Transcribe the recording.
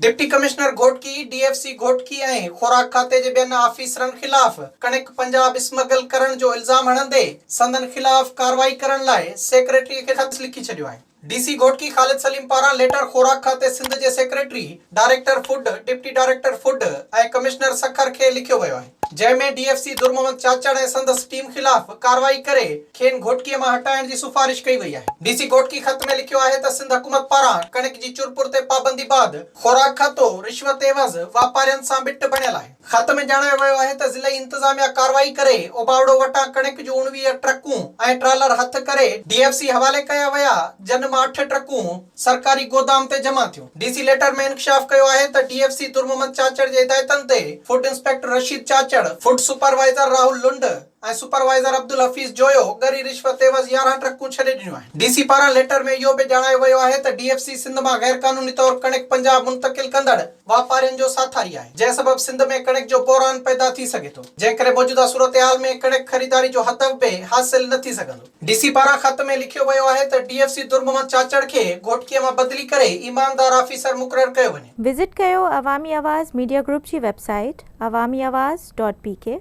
Deputy commissioner Ghotki, D F C Ghotki ۽ خوراڪ کاتي جي ٻين آفيسرن خلاف ڪڻڪ پنجاب اسمگل ڪرڻ جو الزام هڻندي سندن خلاف ڪارروائي ڪرڻ لاء سيڪريٽري کي خط لکي ڇڏيو آهي. ڊي سي گهوٽڪي خالد سليم پاران ليٽر خوراڪ کاتي سنڌ جي secretary, director food, deputy director food ۽ commissioner Sukkur کي لکيو ويو آهي، جنهن ۾ D F C Dur Muhammad Chachar ۽ سندس ٽيم خلاف ڪارروائي ڪري کين گهوٽڪي مان هٽائڻ جي سفارش ڪئي وئي آهي. ڊي سي گهوٽڪي خط ۾ لکيو آهي ته سنڌ حڪومت پاران ڪڻڪ جي چرپر تي پابندي بعد خوراڪ کاتو رشوت عيوض واپارين سان ٻٽ بڻيل آهي. خط ۾ ڄاڻايو ويو آهي ته ضلعي انتظاميا ڪارروائي ڪري اوٻاوڙو وٽان ڪڻڪ جون 19 ٽرڪون ۽ ٽرالر هٿ ڪري ڊي ايف سي حوالي ڪيا ويا جن مان اٺ ٽرڪون سرڪاري گودام تي جمع ٿيون. ڊي سي ليٽر ۾ انڪشاف ڪيو آهي ته D F C Dur Muhammad Chachar جي هدايتن تي food inspector Rashid Chachar, food supervisor Rahul Lund ۽ supervisor Abdul Hafeez Joyo ڳري رشوت عيوض 11 ٽرڪون ڇڏي ڏنيون آهن. ڊي سي پاران ليٽر ۾ اهو به ڄاڻايو ويو آهي ته ڊي ايف سي سنڌ مان غيرقانوني طور ڪڻڪ پنجاب منتقل ڪندڙ واپارين جو ساٿاري آهي، جنهن سبب سنڌ ۾ ڪڻڪ جو بحران پيدا ٿي سگهي ٿو، جنهن ڪري موجوده صورتحال ۾ ڪڻڪ خريداري جو هدف به حاصل نه ٿي سگهندو. ڊي سي پاران خط ۾ لکيو ويو آهي ته ڊي ايف سي در محمد چاچڙ کي گهوٽڪيء مان بدلي ڪري ايماندار آفيسر مقرر ڪيو وڃي. وزٽ ڪيو عوامي آواز ميڊيا گروپ جي web site Awami Awaz dot P K.